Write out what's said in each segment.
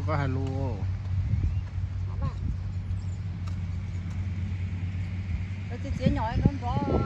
Koj hais lus. Txiav txiav nyom nrov nrov.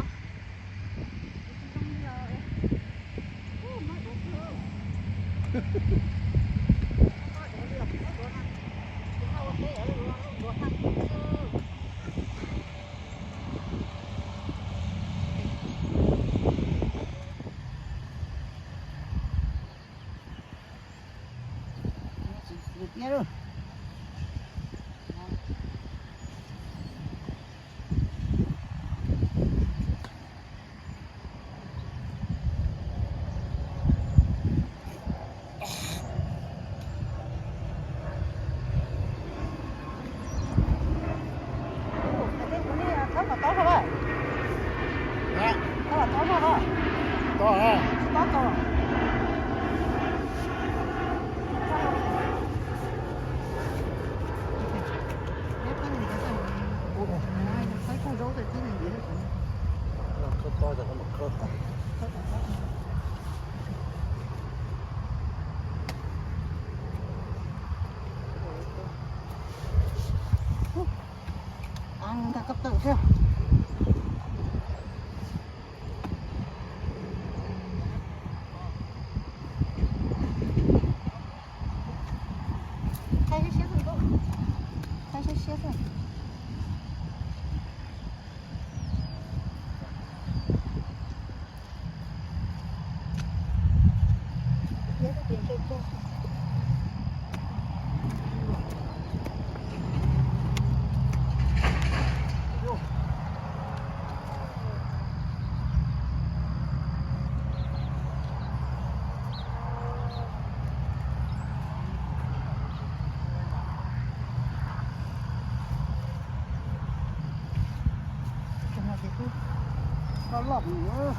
Loj loj.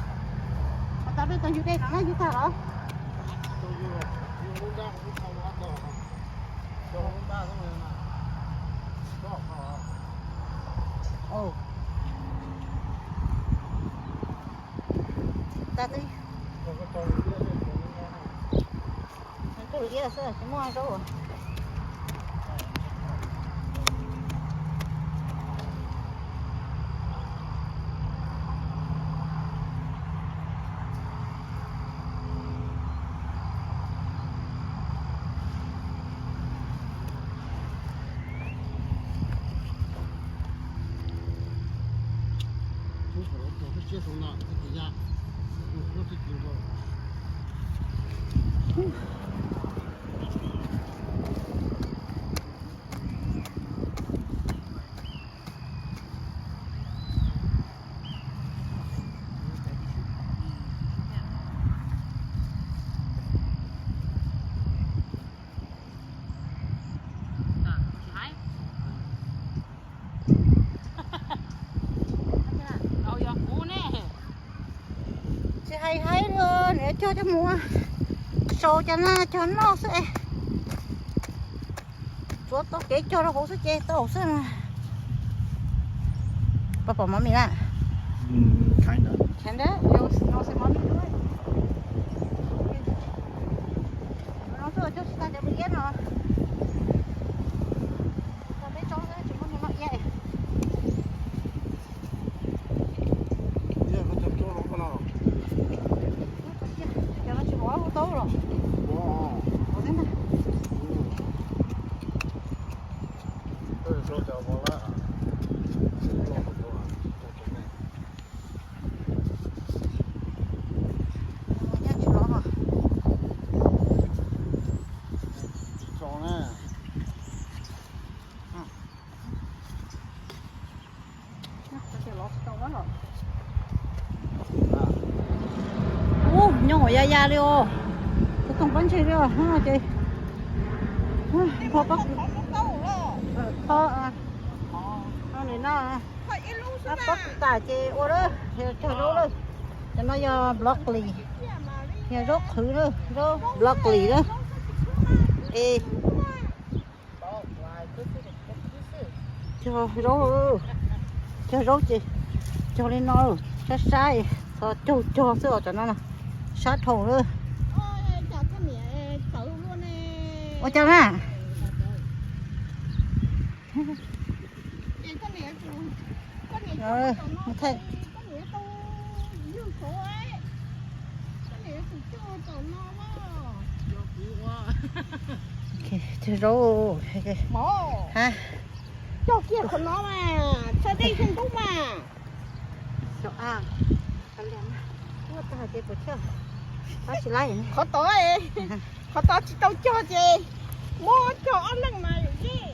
Tau peb tau yug dej no na, yug tag los? Tag twb. Ntuj liab xwb tsis muaj zaub. Tsis hais haib li, nws cog cov mus sau cov na cog noj xwb es. Tsuav tau kev cog rau hauv xwb ces tau xwb. Koj pom mov mis na? Khais ntawd, khais ntawd, no xwb mov mis lub. No xwb cog tsis tag cov mis iab no. Tau peb tsob xwb tsis muaj neeg noj iab. Cov no tsis pom lub taub los. Ub, nyob ua ya ya li os. Kuv toog pob ntseg li os ces. Npog pob kws, npog, npog kws tas ces ua lawm, cog zaub lawm. Cov no yog broccoli, yog zaub qhwv lawm, zaub broccoli lawm. Es cog zaub, cog zaub ces cog li no, sab sab, txhob caug cog xwb os cov no na, sab dhau lawm. Ua cas na? Cog zaub. Ha. Cog kiag qhov no mas, tso dej xyoo ntub mas. Qhov tod, qhov tod tsis tau cog ces muab cog ob leeg mas yom yej.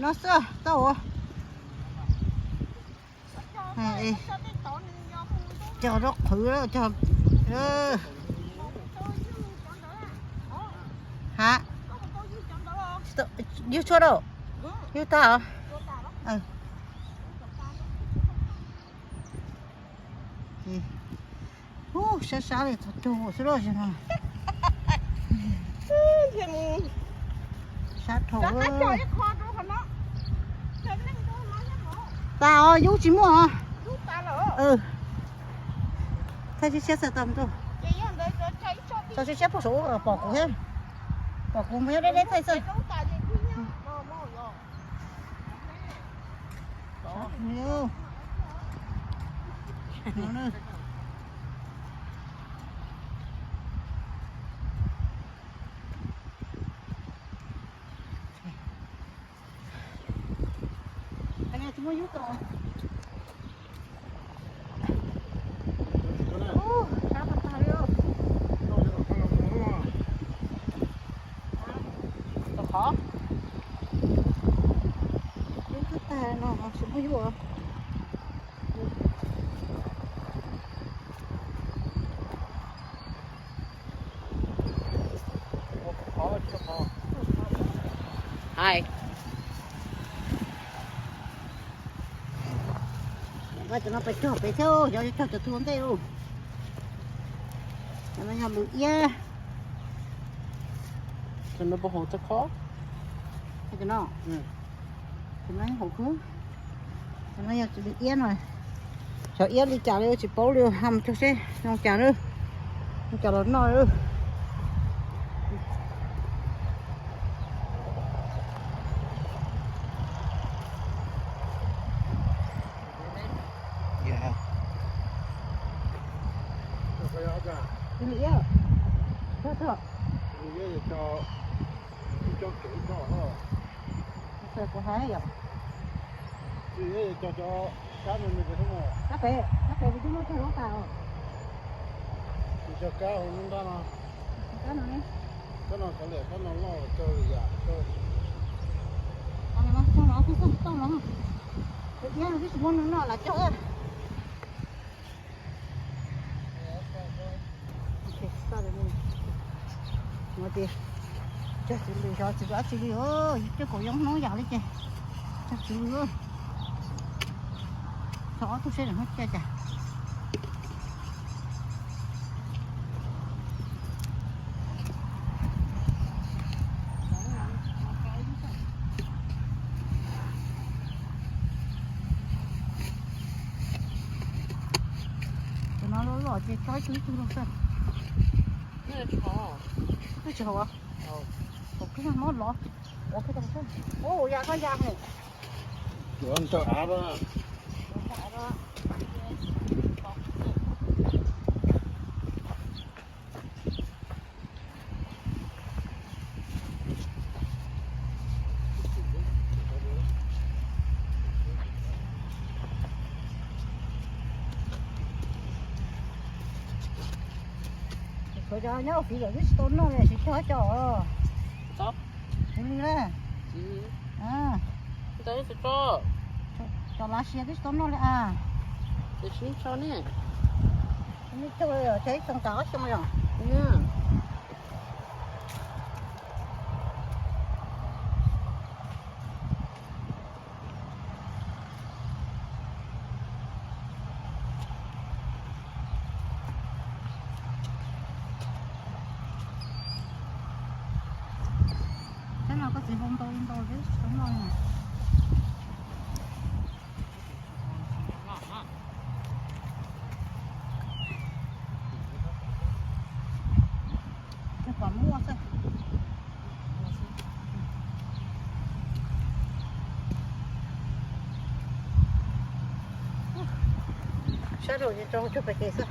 No xwb tau. Cog rau qhwv, cog. Ha, yug tshuaj rau, yug tag os. Ub, sab sab li txog rau xwb los no. Sab dhau. Tas os, yub tsis muaj os. Thaij siab siab txhais tau mus rau. Tso siab siab puag saum ub pom kuv thiab. Pom kuv mus nyob deb deb thaij xwb. Tsis muaj yub tau. Ub, sab tag tag li. Tau qhov. Yub twb tag no tsis muaj yub os. Hais. Cov no pais cog pem thiab, cov cog cov tug ntej ub. Cov no yog lwm iab. Cov no puas haum txog khob? Cov no, cov no haum kawg. Cov no yog lwm iab no. Cov iab li cas li tsis paub li, ha mus cog seb zoo cas na. Zoo cas los noj. Lwm iab. Kuv hais yom. Kab pem, kab pem kuv twb muab cog lub tas os. Cog kab hauv lub nrab no. Kab no ne. Kab no kav liam kab no loj cog li yam. Cog los, cog los, tau los. Lwm iab no twb tsis muaj neeg noj los cog. Ua tias cog txiv lws xyov txiv dab tsi li os, coj kaum yoob hnub yam li ces cog txiv lws. Txog ob tug seb lawv hnub cia cas. Cov no loj loj ces tso ib tug ib tug rau xwb. Twb tsis haum. Haum kawg, mob lov. Ua koj tau xwb. Ua ya koj ya heem. Yuav nrog av. Cov nyob fiv lawm twb tsis tau noj li, tsis cog cov. Kuv li na. Cov lav sia twb tsis tau noj li a. Cog ib xyoo kav ob xyoo yom. Teb no koj txiv hau ntau li ntau li tsis tau noj li. Sab rau ces rau cuag pem kev xwb.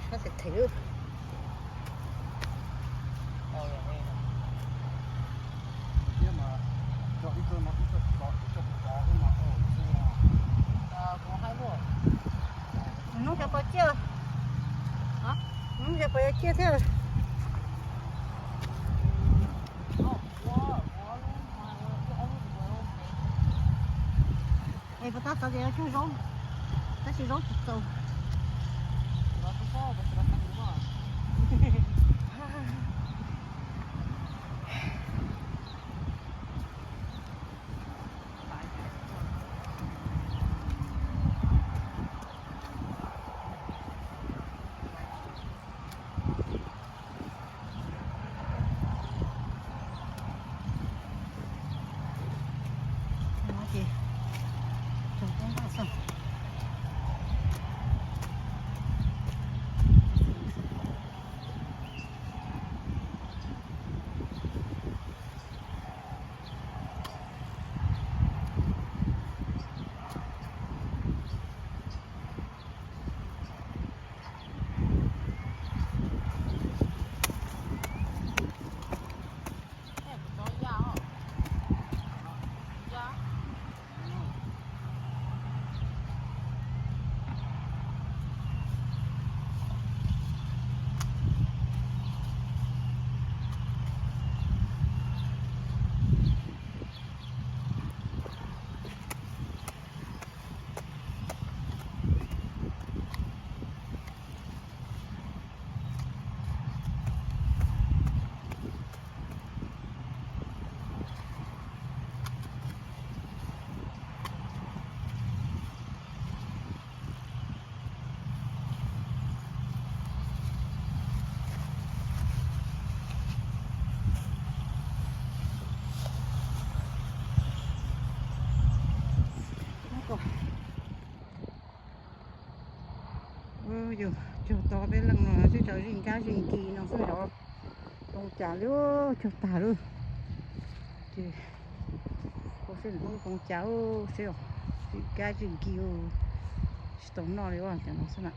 Sab them them. Hnub cov pos ciaj, hnub cov pos yuav ciaj thiab. Es puas tab txog tias yuav cog zaub, tab sis zaub tsis txaus. Yus cog tau peb leeg no sib tau zij nkab zij nkis no xwb os. Zoo cas li cog tag lawm. Ces ua seb nws hnub zoo cas seb, zij nkab zij nkis tsis tau noj li os. Cov no xwb na,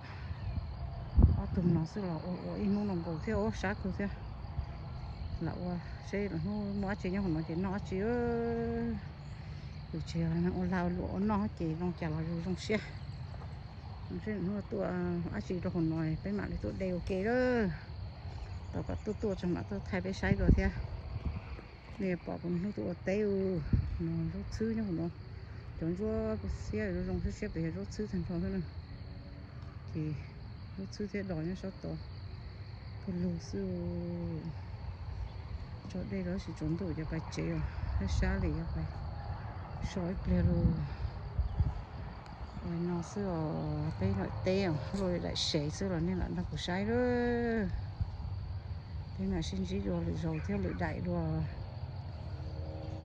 ob tug no xwb los ua ua ib hnub no nkaus thiab, ua sab kawg thiab. Lam ua seb lwm hnub muaj dab tsi nyob hauv no ces noj dab tsi. Yus tsis ua lag ua luam ua noj ces zoo cas los yus zoo siab. Seb hnub tuaj dab tsi rau hauv no peb mam li tuaj de ua ke lawm. Tau kom tuaj tuaj tso mam tuaj thaij peb saib dua thiab. Nej pom kuv hnub tuaj ua teb, no zaub txhwb nyob hauv no. Cov ntsuab xiab zoo zoo siab siab pes yog zaub txhwb tag nrho xwb na. Ces zaub txhwb thiab dos nyob sab tod. Pawg lug xwb. Tso dej los sis tsaus ntuj cov pais tsev os, sab sab li yog pais so ib pliag lus. No xwb os, peb lawm teb os, luaj li daim sev xwb los nej lam nrog kuv saib lawm. Peb mam sib ntsib dua lwm zaus thiab lwm daim dua.